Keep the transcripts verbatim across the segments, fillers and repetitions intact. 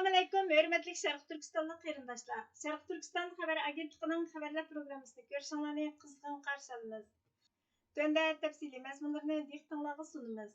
ئەسسالامۇئەلەيكۇم، ھۆرمەتلىك شەرقىي تۈركىستانلىق قېرىنداشلار! شەرقىي تۈركىستان خەۋەر ئاگېنتلىقىنىڭ خەۋەرلەر پروگراممىسىنى كۆرۈشۈڭلارنى قىزغىن قارشى ئالىمىز. تۆۋەندە تەپسىلىي مەزمۇنلىرىنى دىققىتىڭلارغا سۇنىمىز.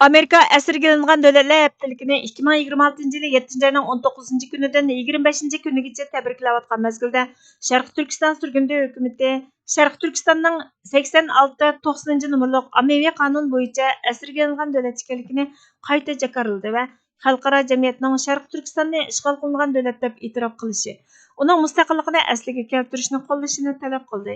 ئامېرىكا ئەسىرگە ئېلىنغان دۆلەتلەر ھەپتىلىكىنى ئىككى مىڭ يىگىرمە ئالتىنچى يىلى يەتتىنچى ئاينىڭ ئون توققۇزىنچى كۈنىدىن يىگىرمە بەشىنچى كۈنىگىچە تەبرىكلەۋاتقان مەزگىلدە، شەرقىي تۈركىستان سۈرگۈندە ھۆكۈمىتى شەرقىي تۈركىستاننىڭ سەكسەن ئالتە، توقسىنىنچى نومۇرلۇق ئاممىۋى قانۇن بويىچە ئەسىرگە ئېلىنغان دۆلەت ئىكەنلىكىنى قايتا جاكارلىدى ۋە خەلقئارا جەمئىيەتنىڭ شەرقىي تۈركىستاننى ئىشغال قىلىنغان دۆلەت دەپ ئېتىراپ قىلىشى، ئۇنىڭ مۇستەقىللىقىنى ئەسلىگە كەلتۈرۈشنى قوللىشىنى تەلەپ قىلدى.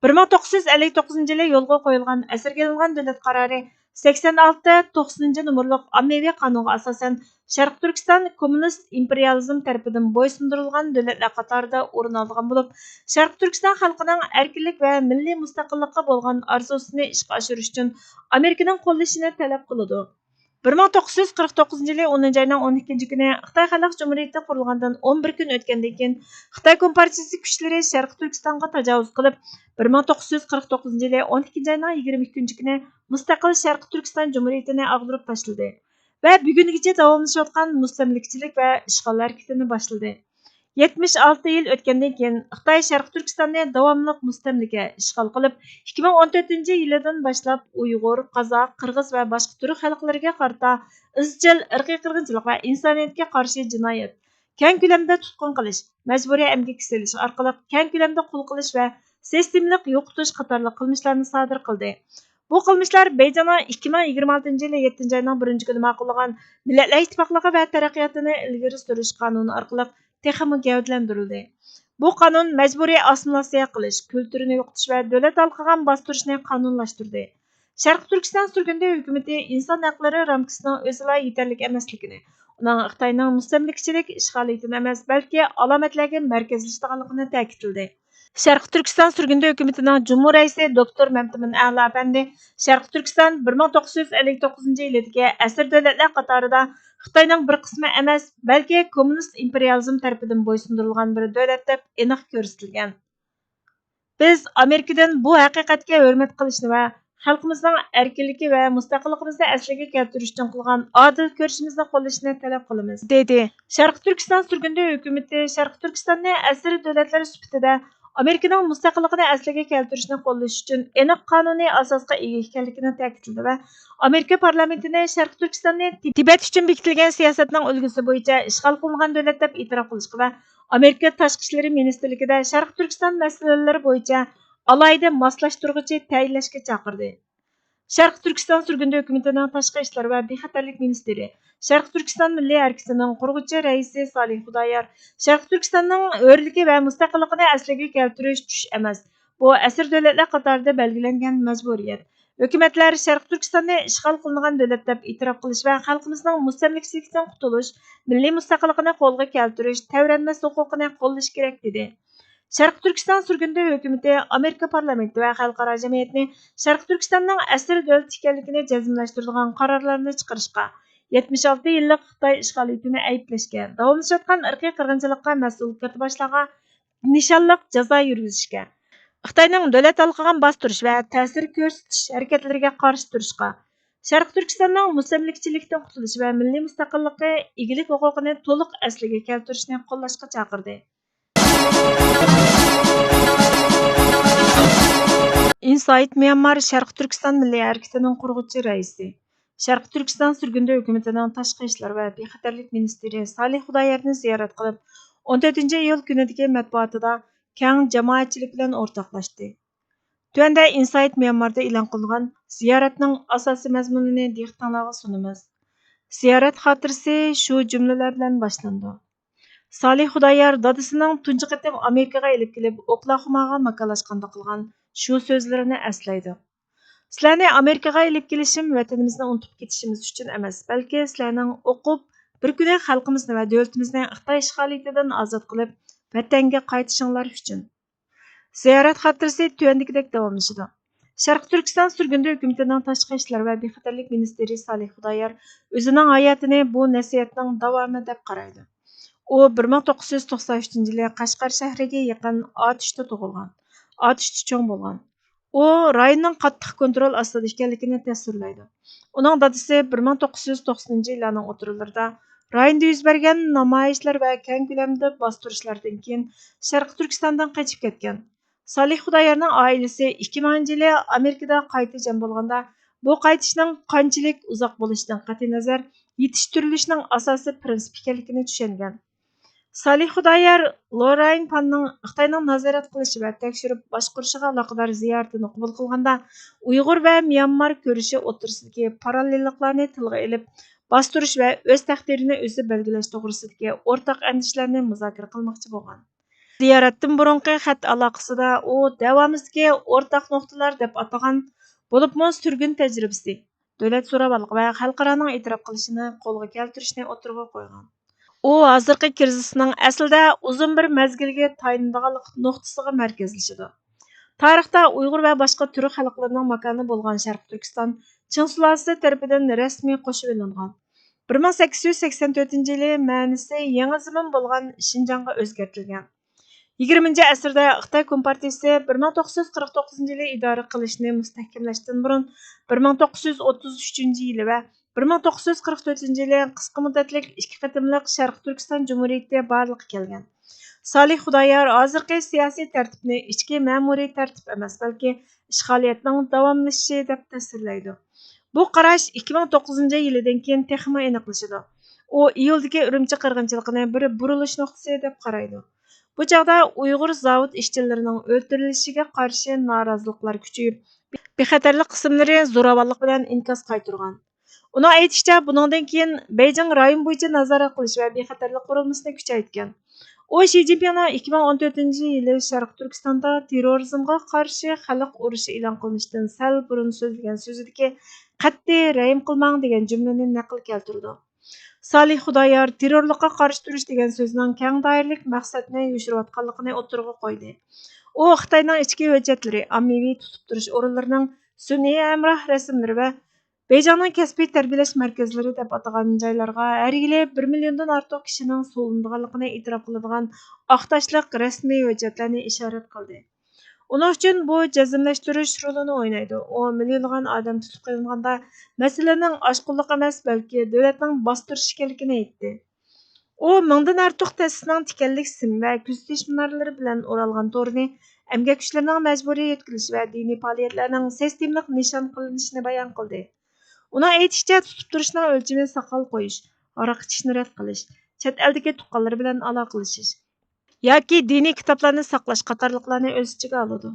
بىر مىڭ توققۇز يۈز ئەللىك توققۇزىنچى يىلى يولغا قويۇلغان ئەسىرگە ئېلىنغان دۆلەت قارارى سەكسەن ئالتە، توقسىنىنچى نومۇرلۇق ئاممىۋى قانۇنغا ئاساسەن، شەرقىي تۈركىستان كوممۇنىست ئىمپېرىيالىزم تەرىپىدىن بويسۇندۇرۇلغان دۆلەتلەر قاتارىدا ئورۇن ئالىدىغان بولۇپ، شەرقىي تۈركىستان خەلقىنىڭ ئەركىنلىك ۋە مىللىي مۇستەقىللىققا بولغان ئارزۇسىنى ئىشقا ئاشۇرۇش ئۈچۈن ئامېرىكىنىڭ قوللىشىنى تەلەپ قىلىدۇ. بىر مىڭ توققۇز يۈز قىرىق توققۇزىنچى يىلى ئونىنچى ئاينىڭ ئون ئىككىنچى كۈنى خىتاي خەلق جۇمھۇرىيىتى قۇرۇلغاندىن ئون بىر كۈن ئۆتكەندىن كېيىن، خىتاي كومپارتىيىسى كۈچلىرى شەرقىي تۈركىستانغا تاجاۋۇز قىلىپ، بىر مىڭ توققۇز يۈز قىرىق توققۇزىنچى يىلى ئون ئىككىنچى ئاينىڭ يىگىرمە ئىككىنچى كۈنى مۇستەقىل شەرقىي تۈركىستان جۇمھۇرىيىتىنى ئاغدۇرۇپ تاشلىدى ۋە بۈگۈنگىچە داۋاملىشىۋاتقان مۇستەملىكىچىلىك ۋە ئىشغال ھەرىكىتىنى باشلىدى. يەتمىش ئالتە يىل ئۆتكەندىن كېيىن، خىتاي شەرقىي تۈركىستاننى داۋاملىق مۇستەملىكە، ئىشغال قىلىپ، ئىككى مىڭ ئون تۆتىنچى يىلىدىن باشلاپ ئۇيغۇر، قازاق، قىرغىز ۋە باشقا تۈرك خەلقلىرىگە قارىتا ئىزچىل ئىرقىي قىرغىنچىلىق ۋە ئىنسانىيەتكە قارشى جىنايەت، كەڭ كۆلەمدە تۇتقۇن قىلىش، مەجبۇرىي ئەمگەككە سېلىش ئارقىلىق كەڭ كۆلەمدە قۇل قىلىش ۋە سىستېمىلىق يوقىتىش قاتارلىق قىلمىشلارنى سادىر قىلدى. بۇ قىلمىشلار بېيجىڭنىڭ ئىككى مىڭ يىگىرمە ئالتىنچى يىلى يەتتىنچى ئاينىڭ بىرىنچى كۈنى ماقۇللىغان مىللەتلەر ئىتتىپاقلىقى ۋە تەرەققىياتىنى ئىلگىرى سۈرۈش قانۇنى ئارقىلىق تېخىمۇ گەۋدىلەندۈرۈلدى. بۇ قانۇن مەجبۇرىي ئاسسىمىلياتسىيە قىلىش، كۈلتۈرىنى يوقىتىش ۋە دۆلەت ھالقىغان باستۇرۇشنى قانۇنلاشتۇردى. شەرقىي تۈركىستان سۈرگۈندە ھۆكۈمىتى ئىنسان ھەقلىرى رامكىسىنىڭ ئۆزىلا يېتەرلىك ئەمەسلىكىنى، ئۇنىڭ خىتاينىڭ مۇستەملىكىچىلىك ئىشغالىيىتىنى ئەمەس، بەلكى ئالامەتلەرگە مەركەزلىشىدىغانلىقىنى تەكىتلىدى. شەرقىي تۈركىستان سۈرگۈندە ھۆكۈمىتىنىڭ جۇمھۇر رەئىسى دوكتور مەمتىمىن ئەلا ئەپەندى شەرقىي تۈركىستان بىر مىڭ توققۇز يۈز ئەللىك توققۇزىنچى يىلىدىكى ئەسىر دۆلەتلەر قاتارىدا خىتاينىڭ بىر قىسمى ئەمەس، بەلكى كوممۇنىست ئىمپېرىيالىزم تەرىپىدىن بويسۇندۇرۇلغان بىر دۆلەت دەپ ئېنىق كۆرسىتىلگەن. بىز ئامېرىكىدىن بۇ ھەقىقەتكە ھۆرمەت قىلىشنى ۋە خەلقىمىزنىڭ ئەركىنلىكى ۋە مۇستەقىللىقىمىزنى ئەسلىگە كەلتۈرۈش ئۈچۈن قىلغان ئادىل كۈرىشىمىزنى قوللىشىنى تەلەپ قىلىمىز، دېدى. شەرقىي تۈركىستان سۈرگۈندە ھۆكۈمىتى شەرقىي تۈركىستاننى ئەسىر دۆلەتلەر سۈپىتىدە ئامېرىكىنىڭ مۇستەقىللىقىنى ئەسلىگە كەلتۈرۈشنى قوللىشىش ئۈچۈن ئېنىق قانۇنىي ئاساسقا ئىگە ئىكەنلىكىنى تەكىتلىدى ۋە ئامېرىكا پارلامېنتىنى شەرقىي تۈركىستاننى تىبەت ئۈچۈن بېكىتىلگەن سىياسەتنىڭ ئۈلگىسى بويىچە ئىشغال قىلىنغان دۆلەت دەپ ئېتىراپ قىلىشقا ۋە ئامېرىكا تاشقى ئىشلىرى مىنىستىرلىكىدە شەرقىي تۈركىستان مەسىلىلىرى بويىچە ئالاھىدە ماسلاشتۇرغۇچى تەيىنلەشكە چاقىردى. شەرقىي تۈركىستان سۈرگۈندە ھۆكۈمىتىنىڭ تاشقى ئىشلار ۋە بىخەتەرلىك مىنىستىرى، شەرقىي تۈركىستان مىللىي ھەرىكىتىنىڭ قۇرغۇچى رەئىسى سالىھ خۇدايار، شەرقىي تۈركىستاننىڭ ھۆرلۈكى ۋە مۇستەقىللىقىنى ئەسلىگە كەلتۈرۈش چۈش ئەمەس، بۇ ئەسىر دۆلەتلەر قاتارىدا بەلگىلەنگەن مەجبۇرىيەت. ھۆكۈمەتلەر شەرقىي تۈركىستاننى ئىشغال قىلىنغان دۆلەت دەپ ئېتىراپ قىلىش ۋە خەلقىمىزنىڭ مۇستەملىكىچىلىكتىن قۇتۇلۇش، مىللىي مۇستەقىللىقىنى قولغا كەلتۈرۈش، تەۋرەنمەس ھوقۇقىنى قوللىشى كېرەك، دېدى. شەرقىي تۈركىستان سۈرگۈندە ھۆكۈمىتى ئامېرىكا پارلامېنتى ۋە خەلقئارا جەمئىيەتنى شەرقىي تۈركىستاننىڭ ئەسىر دۆلىتى ئىكەنلىكىنى جەزملەشتۈرىدىغان قارارلارنى چىقىرىشقا، يەتمىش ئالتە يىللىق خىتاي ئىشغالىيىتىنى ئەيىبلەشكە، داۋاملىشىۋاتقان ئىرقىي قىرغىنچىلىققا مەسئۇل كاتتىباشلارغا نىشانلىق جازا يۈرگۈزۈشكە، خىتاينىڭ دۆلەت ھالقىغان باستۇرۇش ۋە تەسىر كۆرسىتىش ھەرىكەتلىرىگە قارشى تۇرۇشقا، شەرقىي تۈركىستاننىڭ مۇستەملىكىچىلىكتىن قۇتۇلۇشى ۋە مىللىي مۇستەقىللىقى، ئىگىلىك ھوقۇقىنى تولۇق ئەسلىگە كەلتۈرۈشنى قوللاشقا چاقىردى. ئىنسايت ميانمار شەرقىي تۈركىستان مىللىي ھەرىكىتىنىڭ قۇرغۇچى رەئىسى، شەرقىي تۈركىستان سۈرگۈندە ھۆكۈمىتىنىڭ تاشقى ئىشلار ۋە بىخەتەرلىك مىنىستىرى سالىھ خۇدايارنى زىيارەت قىلىپ، ئون تۆتىنچى ئىيۇل كۈنىدىكى مەتبۇئاتىدا كەڭ جامائەتچىلىك بىلەن ئورتاقلاشتى. تۆۋەندە ئىنسايت ميانماردا ئېلان قىلغان زىيارەتنىڭ ئاساسىي مەزمۇنىنى دىققىتىڭلارغا سۇنىمىز. زىيارەت خاتىرىسى شۇ جۈملىلەر بىلەن باشلىنىدۇ. سالىھ خۇدايار دادىسىنىڭ تۇنجى قېتىم ئامېرىكىغا ئېلىپ كېلىپ، ئوكلاھوماغا ماكانلاشقاندا قىلغان شۇ سۆزلىرىنى ئەسلەيدۇ. سىلەرنى ئامېرىكىغا ئېلىپ كېلىشىم ۋەتىنىمىزنى ئۇنتۇپ كېتىشىمىز ئۈچۈن ئەمەس، بەلكى سىلەرنىڭ ئوقۇپ، بىر كۈنى خەلقىمىزنى ۋە دۆلىتىمىزنى خىتاي ئىشغالىيىتىدىن ئازاد قىلىپ، ۋەتەنگە قايتىشىڭلار ئۈچۈن. زىيارەت خاتىرىسى تۆۋەندىكىدەك داۋاملىشىدۇ. شەرقىي تۈركىستان سۈرگۈندە ھۆكۈمىتىنىڭ تاشقى ئىشلار ۋە بىخەتەرلىك مىنىستىرى سالىھ خۇدايار ئۆزىنىڭ ھاياتىنى بۇ نەسىھەتنىڭ داۋامى دەپ قارايدۇ. ئۇ بىر مىڭ توققۇز يۈز توقسەن ئۈچىنچى يىلى قەشقەر شەھىرىگە يېقىن ئاتۇشتا تۇغۇلغان، ئاتۇشتا چوڭ بولغان. ئۇ رايوننىڭ قاتتىق كونترول ئاستىدا ئىكەنلىكىنى تەسۋىرلەيدۇ. ئۇنىڭ دادىسى بىر مىڭ توققۇز يۈز توقسىنىنچى يىللارنىڭ ئوتتۇرىلىرىدا رايوندا يۈز بەرگەن نامايىشلار ۋە كەڭ كۆلەمدە باستۇرۇشلاردىن كېيىن شەرقىي تۈركىستاندىن قېچىپ كەتكەن. سالىھ خۇدايارنىڭ ئائىلىسى ئىككى مىڭىنچى يىلى ئامېرىكىدا قايتا جەم بولغاندا، بۇ قايتىشنىڭ قانچىلىك ئۇزاق بولۇشىدىن قەتئىينەزەر، يېتىشتۈرۈلۈشنىڭ ئاساسىي پىرىنسىپى ئىكەنلىكىنى چۈشەنگەن. سالىھ خۇدايار لوراين پاننىڭ خىتاينىڭ نازارەت قىلىشى ۋە تەكشۈرۈپ باشقۇرۇشىغا ئالاقىدار زىيارىتىنى قوبۇل قىلغاندا، ئۇيغۇر ۋە ميانمار كۈرىشى ئوتتۇرىسىدىكى پاراللېللىقلارنى تىلغا ئېلىپ، باستۇرۇش ۋە ئۆز تەقدىرىنى ئۆزى بەلگىلەش توغرىسىدىكى ئورتاق ئەندىشىلەرنى مۇزاكىرە قىلماقچى بولغان. زىيارەتتىن بۇرۇنقى خەت ئالاقىسىدا ئۇ دەۋامىمىزدىكى ئورتاق نۇقتىلار دەپ ئاتىغان، بولۇپمۇ سۈرگۈن تەجرىبىسى، دۆلەت زوراۋانلىقى ۋە خەلقئارانىڭ ئېتىراپ قىلىشىنى قولغا كەلتۈرۈشنى ئوتتۇرىغا قويغان. ئۇ ھازىرقى كىرىزىسنىڭ ئەسلىدە ئۇزۇن بىر مەزگىلگە تايىنىدىغانلىق نۇقتىسىغا مەركەزلىشىدۇ. تارىختا ئۇيغۇر ۋە باشقا تۈرك خەلقلىرىنىڭ ماكانى بولغان شەرقىي تۈركىستان چىڭ سۇلالىسى تەرىپىدىن رەسمىي قوشۇۋېلىنغان. بىر مىڭ سەككىز يۈز سەكسەن تۆتىنچى يىلى مەنىسى يېڭى زېمىن بولغان شىنجاڭغا ئۆزگەرتىلگەن. يىگىرمىنچى ئەسىردە خىتاي كومپارتىيىسى بىر مىڭ توققۇز يۈز قىرىق توققۇزىنچى يىلى ئىدارە قىلىشنى مۇستەھكەملەشتىن بۇرۇن، بىر مىڭ توققۇز يۈز ئوتتۇز ئۈچىنچى يىلى ۋە بىر مىڭ توققۇز يۈز قىرىق تۆتىنچى يىلى قىسقا مۇددەتلىك ئىككى قېتىملىق شەرقىي تۈركىستان جۇمھۇرىيىتى بارلىققا كەلگەن. سالىھ خۇدايار ھازىرقى سىياسىي تەرتىپنى ئىچكى مەمۇرىي تەرتىپ ئەمەس، بەلكى ئىشغالىيەتنىڭ داۋاملىشىشى دەپ تەسۋىرلەيدۇ. بۇ قاراش ئىككى مىڭ توققۇزىنچى يىلىدىن كېيىن تېخىمۇ ئېنىقلىشىدۇ. ئۇ ئىيۇلدىكى ئۈرۈمچى قىرغىنچىلىقىنى بىر بۇرۇلۇش نۇقتىسى دەپ قارايدۇ. بۇ چاغدا ئۇيغۇر زاۋۇت ئىشچىلىرىنىڭ ئۆلتۈرۈلۈشىگە قارشى نارازىلىقلار كۈچىيىپ، بىخەتەرلىك قىسىملىرى زوراۋانلىق بىلەن ئىنكاس قايتۇرغان. ئۇنىڭ ئېيتىشىچە، بۇنىڭدىن كېيىن بېيجىڭ رايون بويىچە نازارەت قىلىش ۋە بىخەتەرلىك قۇرۇلمىسىنى كۈچەيتكەن. ئۇ شى جىنپىڭنىڭ ئىككى مىڭ ئون تۆتىنچى يىلى شەرقىي تۈركىستاندا تېررورىزمغا قارشى خەلق ئۇرۇشى ئېلان قىلىنىشتىن سەل بۇرۇن سۆزلىگەن سۆزىدىكى «قەتئىي رەھىم قىلماڭ» دېگەن جۈملىنى نەقىل كەلتۈرىدۇ. سالىھ خۇدايار تېررورلۇققا قارشى تۇرۇش دېگەن سۆزنىڭ كەڭ دائىرىلىك مەقسەتنى يوشۇرۇۋاتقانلىقىنى ئوتتۇرىغا قويدى. ئۇ خىتاينىڭ ئىچكى ھۆججەتلىرى، ئاممىۋى تۇتۇپ تۇرۇش ئورۇنلىرىنىڭ سۈنئىي ھەمراھ رەسىملىرى ۋە بېيجىڭنىڭ كەسپىي تەربىيەلەش مەركەزلىرى دەپ ئاتىغان جايلارغا ھەر يىلى بىر مىليوندىن ئارتۇق كىشىنىڭ سولىنىدىغانلىقىنى ئېتىراپ قىلىدىغان ئاق تاشلىق رەسمىي ھۆججەتلەرنى ئىشارەت قىلدى. ئۇنىڭ ئۈچۈن بۇ جەزملەشتۈرۈش رولىنى ئوينايدۇ. ئۇ مىليونلىغان ئادەم تۇتۇپ قېلىنغاندا مەسىلىنىڭ ئاشقۇنلۇق ئەمەس، بەلكى دۆلەتنىڭ باستۇرۇش ئىكەنلىكىنى ئېيتتى. ئۇ مىڭدىن ئارتۇق تەسىسنىڭ تىكەنلىك سىم ۋە كۆزىتىش مۇنارلىرى بىلەن ئورالغان تورىنى ئەمگەك كۈچلىرىنىڭ مەجبۇرىي يۆتكىلىشى ۋە دىنىي پائالىيەتلەرنىڭ سىستېمىلىق نىشان قىلىنىشىنى بايان قىلدى. ئۇنىڭ ئېيتىشىچە، تۇتۇپ تۇرۇشنىڭ ئۆلچىمى ساقال قويۇش، ھاراق ئىچىشنى رەت قىلىش، چەت ئەلدىكى تۇغقانلىرى بىلەن ئالاقىلىشىش ياكى دىنىي كىتابلارنى ساقلاش قاتارلىقلارنى ئۆز ئىچىگە ئالىدۇ.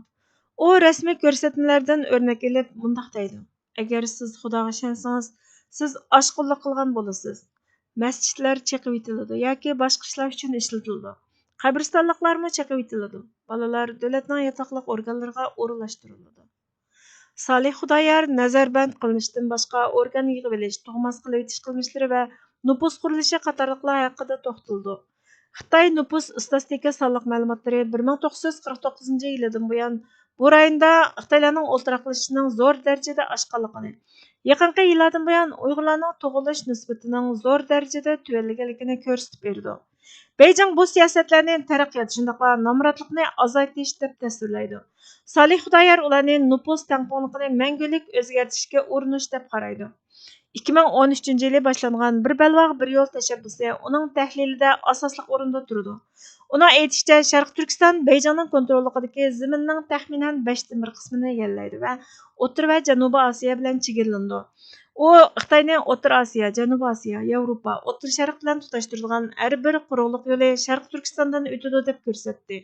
ئۇ رەسمىي كۆرسەتمىلەردىن ئۆرنەك ئېلىپ مۇنداق دەيدۇ: «ئەگەر سىز خۇداغا ئىشەنسىڭىز، سىز ئاشقۇنلۇق قىلغان بولىسىز. مەسچىتلەر چېقىۋېتىلىدۇ ياكى باشقا ئىشلار ئۈچۈن ئىشلىتىلىدۇ. قەبرىستانلىقلارمۇ چېقىۋېتىلىدۇ. بالىلار دۆلەتنىڭ ياتاقلىق ئورگانلىرىغا ئورۇنلاشتۇرۇلىدۇ.» سالىھ خۇدايار نەزەربەند قىلىنىشتىن باشقا ئورگان يىغىۋېلىش، تۇغماس قىلىۋېتىش قىلمىشلىرى ۋە نوپۇس قۇرۇلۇشى قاتارلىقلار ھەققىدە توختىلىدۇ. خىتاي نوپۇس ئىستاتىستىكا سانلىق مەلۇماتلىرى بىر مىڭ توققۇز يۈز قىرىق توققۇزىنچى يىلىدىن بۇيان بۇ رايوندا خىتايلارنىڭ ئولتۇراقلىشىشىنىڭ زور دەرىجىدە ئاشقانلىقىنى، يېقىنقى يىللاردىن بۇيان ئۇيغۇرلارنىڭ تۇغۇلۇش نىسبىتىنىڭ زور دەرىجىدە تۆۋەنلىگەنلىكىنى كۆرسىتىپ بېرىدۇ. بېيجىڭ بۇ سىياسەتلەرنى تەرەققىيات، شۇنداقلا نامراتلىقنى ئازايتىش دەپ تەسۋىرلەيدۇ. سالىھ خۇدايار ئۇلارنى نوپۇس تەڭپۇڭلۇقىنى مەڭگۈلۈك ئۆزگەرتىشكە ئۇرۇنۇش دەپ قارايدۇ. ئىككى مىڭ ئون ئۈچىنچى يىلى باشلانغان بىر بەلباغ، بىر يول تەشەببۇسى ئۇنىڭ تەھلىلىدە ئاساسلىق ئورۇندا تۇرىدۇ. ئۇنىڭ ئېيتىشىچە، شەرقىي تۈركىستان بېيجىڭنىڭ كونتروللۇقىدىكى زېمىننىڭ تەخمىنەن بەشتىن بىر قىسمىنى ئىگىلەيدۇ ۋە ئوتتۇرا ۋە جەنۇبىي ئاسىيا بىلەن چېگرىلىنىدۇ. ئۇ خىتاينى ئوتتۇرا ئاسىيا، جەنۇبىي ئاسىيا، ياۋروپا، ئوتتۇرا شەرق بىلەن تۇتاشتۇرىدىغان ھەر بىر قۇرۇقلۇق يولى شەرقىي تۈركىستاندىن ئۆتىدۇ دەپ كۆرسەتتى.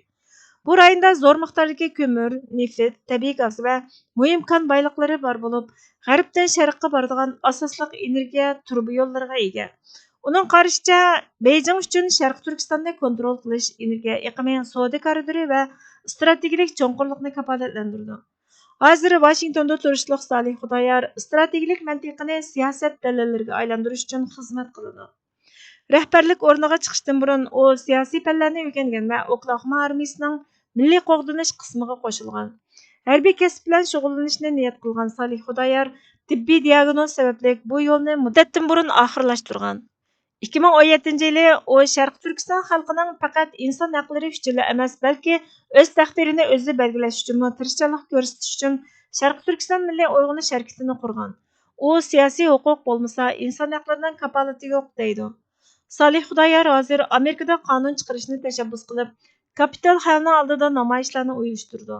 بۇ رايوندا زور مىقداردىكى كۆمۈر، نېفىت، تەبىئىي گاز ۋە مۇھىم كان بايلىقلىرى بار بولۇپ، غەربتىن شەرققە بارىدىغان ئاساسلىق ئېنېرگىيە تۇرۇبا يوللىرىغا ئىگە. ئۇنىڭ قارىشىچە، بېيجىڭ ئۈچۈن شەرقىي تۈركىستاننى كونترول قىلىش، ئېنېرگىيە ئېقىمى، سودا كارىدورى ۋە ئىستراتېگىيەلىك چوڭقۇرلۇقنى كاپالەتلەندۈرىدۇ. ھازىر ۋاشىنگتوندا تۇرۇشلۇق سالىھ خۇدايار ئىستراتېگىيەلىك مەنتىقىنى سىياسەت دەلىللىرىگە ئايلاندۇرۇش ئۈچۈن خىزمەت قىلىدۇ. رەھبەرلىك ئورنىغا چىقىشتىن بۇرۇن ئۇ سىياسىي پەنلەرنى ئۆگەنگەن ۋە ئوكلاھوما ئارمىيىسىنىڭ مىللىي قوغدىنىش قىسمىغا قوشۇلغان. ھەربىي كەسىپ بىلەن شۇغۇللىنىشنى نىيەت قىلغان سالىھ خۇدايار تېببىي دىياگنوز سەۋەبلىك بۇ يولنى مۇددەتتىن بۇرۇن ئاخىرلاشتۇرغان. ئىككى مىڭ ئون يەتتىنچى يىلى ئۇ شەرقىي تۈركىستان خەلقىنىڭ پەقەت ئىنسان ھەقلىرى ئۈچۈنلا ئەمەس، بەلكى ئۆز تەقدىرىنى ئۆزى بەلگىلەش ئۈچۈنمۇ تىرىشچانلىق كۆرسىتىش ئۈچۈن شەرقىي تۈركىستان مىللىي ئويغىنىش ھەرىكىتىنى قۇرغان. ئۇ سىياسىي ھوقۇق بولمىسا، ئىنسان ھەقلىرىنىڭ كاپالىتى يوق، دەيدۇ. سالىھ خۇدايار ھازىر ئامېرىكىدا قانۇن چىقىرىشنى تەشەببۇس قىلىپ، كاپىتول خەۋپىنىڭ ئالدىدا نامايىشلارنى ئۇيۇشتۇرىدۇ.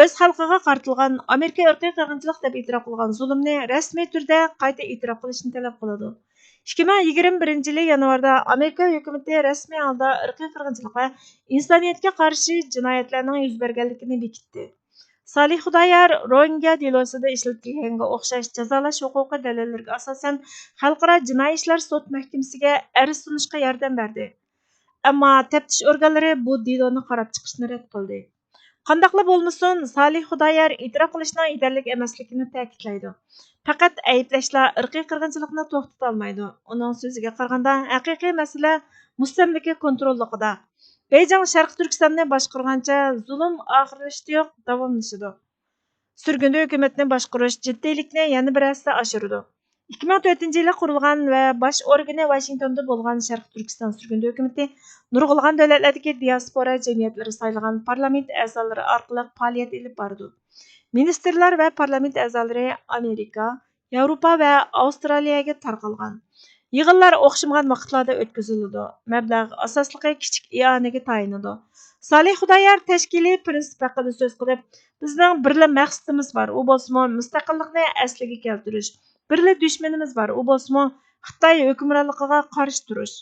ئۆز خەلقىگە قارىتىلغان ئامېرىكا ئىرقىي قىرغىنچىلىق دەپ ئېتىراپ قىلغان زۇلۇمنى رەسمىي تۈردە قايتا ئېتىراپ قىلىشنى تەلەپ قىلىدۇ. ئىككى مىڭ يىگىرمە بىرىنچى يىلى يانۋاردا ئامېرىكا ھۆكۈمىتى رەسمىي ھالدا ئىرقىي قىرغىنچىلىق ۋە ئىنسانىيەتكە قارشى جىنايەتلەرنىڭ يۈز بەرگەنلىكىنى بېكىتتى. سالىھ خۇدايار روھىنگيا دېلوسىدا ئىشلىتىلگەنگە ئوخشاش جازالاش ھوقۇقى دەلىللىرىگە ئاساسەن، خەلقئارا جىنايى ئىشلار سوت مەھكىمىسىگە ئەرز سۇنۇشقا ياردەم بەردى. ئەمما تەپتىش ئورگانلىرى بۇ دېلونى قاراپ چىقىشنى رەت قىلدى. قانداقلا بولمىسۇن، سالىھ خۇدايار ئېتىراپ قىلىشنىڭ يېتەرلىك ئەمەسلىكىنى تەكىتلەيدۇ. پەقەت ئەيىبلەشلا ئىرقىي قىرغىنچىلىقنى توختىتالمايدۇ. ئۇنىڭ سۆزىگە قارىغاندا، ھەقىقىي مەسىلە مۇستەملىكە كونتروللۇقىدا. بېيجىڭ شەرقىي تۈركىستاننى باشقۇرغانچە زۇلۇم ئاخىرلىشىشى يوق، داۋاملىشىدۇ. سۈرگۈندە ھۆكۈمەتنى باشقۇرۇش جىددىيلىكنى يەنە بىر ھەسسە ئاشۇرىدۇ. ئىككى مىڭ تۆتىنچى يىلى قۇرۇلغان ۋە باش ئورگىنى ۋاشىنگتوندا بولغان شەرقىي تۈركىستان سۈرگۈندە ھۆكۈمىتى نۇرغۇنلىغان دۆلەتلەردىكى دىياسپورا جەمئىيەتلىرى سايلىغان پارلامېنت ئەزالىرى ئارقىلىق پائالىيەت ئېلىپ بارىدۇ. مىنىستىرلار ۋە پارلامېنت ئەزالىرى ئامېرىكا، ياۋروپا ۋە ئاۋسترالىيەگە تارقالغان. يىغىنلار ئوخشىمىغان ۋاقىتلاردا ئۆتكۈزۈلىدۇ. مەبلەغ ئاساسلىقى كىچىك ئىئانىگە تايىنىدۇ. سالىھ خۇدايار تەشكىلىي پىرىنسىپ ھەققىدە سۆز قىلىپ، بىزنىڭ بىرلا مەقسىتىمىز بار، ئۇ بولسىمۇ مۇستەقىللىقنى ئەسلىگە كەلتۈرۈش. بىرلا دۈشمىنىمىز بار، ئۇ بولسىمۇ خىتاي ھۆكۈمرانلىقىغا قارشى تۇرۇش.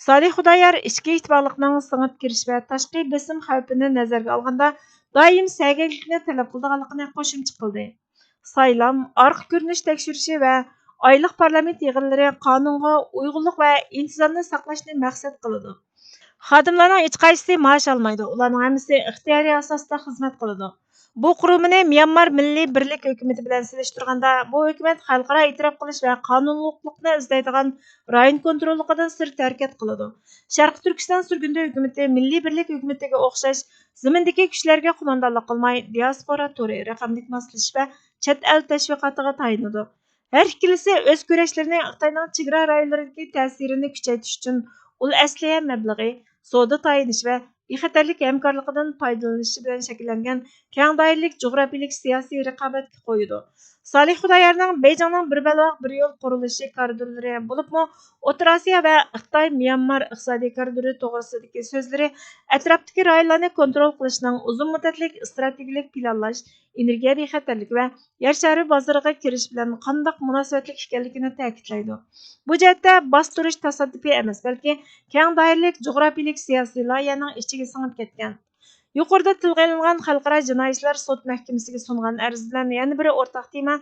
سالىھ خۇدايار ئىچكى ئىتتىپاقلىقنىڭ سىڭىپ كىرىش ۋە تاشقى بېسىم خەۋپىنى نەزەرگە ئالغاندا، دائىم سەگەكلىكنى تەلەپ قىلىدىغانلىقىنى قوشۇمچە قىلدى. سايلام، ئارقا كۆرۈنۈش تەكشۈرۈشى ۋە ئايلىق پارلامېنت يىغىنلىرى قانۇنغا ئۇيغۇنلۇق ۋە ئىنتىزامنى ساقلاشنى مەقسەت قىلىدۇ. خادىملارنىڭ ھېچقايسىسى مائاش ئالمايدۇ، ئۇلارنىڭ ھەممىسى ئىختىيارىي ئاساستا خىزمەت قىلىدۇ. بۇ قۇرۇلمىنى ميانمار مىللىي بىرلىك ھۆكۈمىتى بىلەن سېلىشتۇرغاندا، بۇ ھۆكۈمەت خەلقئارا ئېتىراپ قىلىش ۋە قانۇنلۇقلۇقنى ئىزدەيدىغان رايون كونتروللۇقىدىن سىرت ھەرىكەت قىلىدۇ. شەرقىي تۈركىستان سۈرگۈندە ھۆكۈمىتى مىللىي بىرلىك ھۆكۈمىتىگە ئوخشاش زېمىندىكى كۈچلەرگە قوماندانلىق قىلماي، دىياسپورا تورى، رەقەملىك ماسلىشىش ۋە چەت ئەل تەشۋىقاتىغا تايىنىدۇ. ھەر ئىككىلىسى ئۆز كۈرەشلىرىنى خىتاينىڭ چېگرا رايونلىرىدىكى تەسىرىنى كۈچەيتىش ئۈچۈن ئۇل ئەسلىھە مەبلىغى، سودا تايىنىش ۋە بىخەتەرلىك ھەمكارلىقىدىن پايدىلىنىشى بىلەن شەكىللەنگەن كەڭ دائىرىلىك جۇغراپىيىلىك سىياسىي رىقابەتكە قويىدۇ. سالىھ خۇدايارنىڭ بېيجىڭنىڭ بىر بەلباغ بىر يول قۇرۇلۇشى كارىدورلىرى، بولۇپمۇ ئوتتۇرا ئاسىيا ۋە خىتاي ميانمار ئىقتىسادىي كارىدورى توغرىسىدىكى سۆزلىرى ئەتراپتىكى رايونلارنى كونترول قىلىشنىڭ ئۇزۇن مۇددەتلىك ئىستراتېگىيىلىك پىلانلاش، ئېنېرگىيە بىخەتەرلىكى ۋە يەر شارى بازىرىغا كىرىش بىلەن قانداق مۇناسىۋەتلىك ئىكەنلىكىنى تەكىتلەيدۇ. بۇ جەھەتتە باستۇرۇش تاسادىپىي ئەمەس، بەلكى كەڭ دائىرىلىك جۇغراپىيىلىك سىياسىي لايىھەنىڭ ئىچىگە سىڭىپ كەتكەن. يۇقىرىدا تىلغا ئېلىنغان خەلقئارا جىنايى ئىشلار سوت مەھكىمىسىگە سۇنغان ئەرز بىلەن يەنە بىر ئورتاق تېما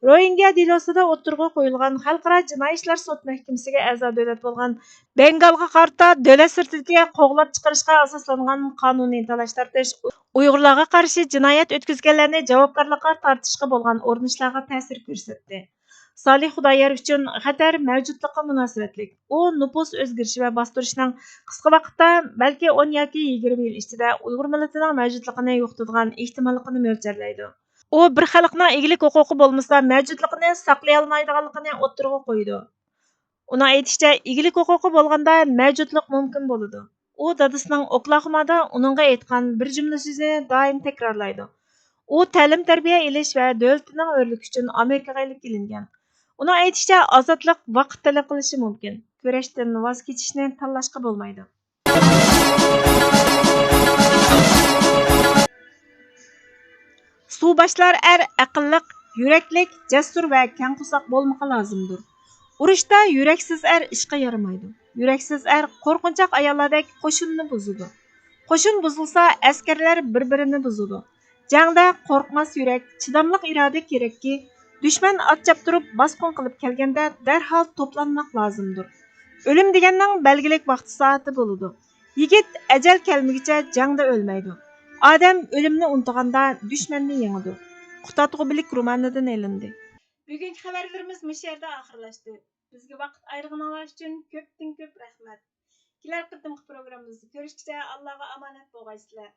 روھىنگيا دېلوسىدا ئوتتۇرىغا قويۇلغان خەلقئارا جىنايى ئىشلار سوت مەھكىمىسىگە ئەزا دۆلەت بولغان بەنگالغا قارىتا دۆلەت سىرتىدىكى قوغلاپ چىقىرىشقا ئاساسلانغان قانۇنىي تالاش تارتىش، ئۇيغۇرلارغا قارشى جىنايەت ئۆتكۈزگەنلەرنى جاۋابكارلىققا تارتىشقا بولغان ئۇرۇنۇشلارغا تەسىر كۆرسەتتى. سالىھ خۇدايار ئۈچۈن خەتەر مەۋجۇتلۇققا مۇناسىۋەتلىك. ئۇ نوپۇس ئۆزگىرىشى ۋە باستۇرۇشنىڭ قىسقا ۋاقىتتا، بەلكى ئون ياكى يىگىرمە يىل ئىچىدە ئۇيغۇر مىللىتىنىڭ مەۋجۇتلۇقىنى يوقىتىدىغان ئېھتىماللىقىنى مۆلچەرلەيدۇ. ئۇ بىر خەلقنىڭ ئىگىلىك ھوقۇقى بولمىسا، مەۋجۇتلۇقىنى ساقلىيالمايدىغانلىقىنى ئوتتۇرىغا قويىدۇ. ئۇنىڭ ئېيتىشىچە، ئىگىلىك ھوقۇقى بولغاندا مەۋجۇتلۇق مۇمكىن بولىدۇ. ئۇ دادىسىنىڭ ئوكلاھومادا ئۇنىڭغا ئېيتقان بىر جۈملە سۆزىنى دائىم تەكرارلايدۇ. ئۇ تەلىم-تەربىيە ئېلىش ۋە دۆلىتىنىڭ ھۆرلۈكى ئۈچۈن ئامېرىكىغا ئېلىپ كېلىنگەن. ئۇنىڭ ئېيتىشىچە، ئازادلىق ۋاقىت تەلەپ قىلىشى مۇمكىن، كۈرەشتىن ۋاز كېچىشنى تاللاشقا بولمايدۇ. سۇباشلار ئەر ئەقىللىق، يۈرەكلىك، جەسۇر ۋە كەڭ قورساق بولمىقى لازىمدۇر. ئۇرۇشتا يۈرەكسىز ئەر ئىشقا يارىمايدۇ. يۈرەكسىز ئەر قورقۇنچاق ئاياللاردەك قوشۇننى بۇزىدۇ. قوشۇن بۇزۇلسا، ئەسكەرلەر بىر-بىرىنى بۇزىدۇ. جەڭدە قورقماس يۈرەك، چىداملىق ئىرادە كېرەككى، دۈشمەن ئات چاپتۇرۇپ باسقۇن قىلىپ كەلگەندە دەرھال توپلانماق لازىمدۇر. ئۆلۈم دېگەننىڭ بەلگىلىك ۋاقتى سائىتى بولىدۇ. يىگىت ئەجەل كەلمىگۈچە جەڭدە ئۆلمەيدۇ. ئادەم ئۆلۈمنى ئۇنتۇغاندا دۈشمەننى يېڭىدۇ. قۇتادغۇ بىلىك رومانىدىن ئېلىندى. بۈگۈنكى خەۋەرلىرىمىز مۇشۇ يەردە ئاخىرلاشتى. بىزگە ۋاقىت ئايرىغىنىڭلار ئۈچۈن كۆپتىن كۆپ رەھمەت. كېلەر قېتىمقى پروگراممىمىزدا كۆرۈشكىچە ئاللاغا ئامانەت بولغايسىلەر.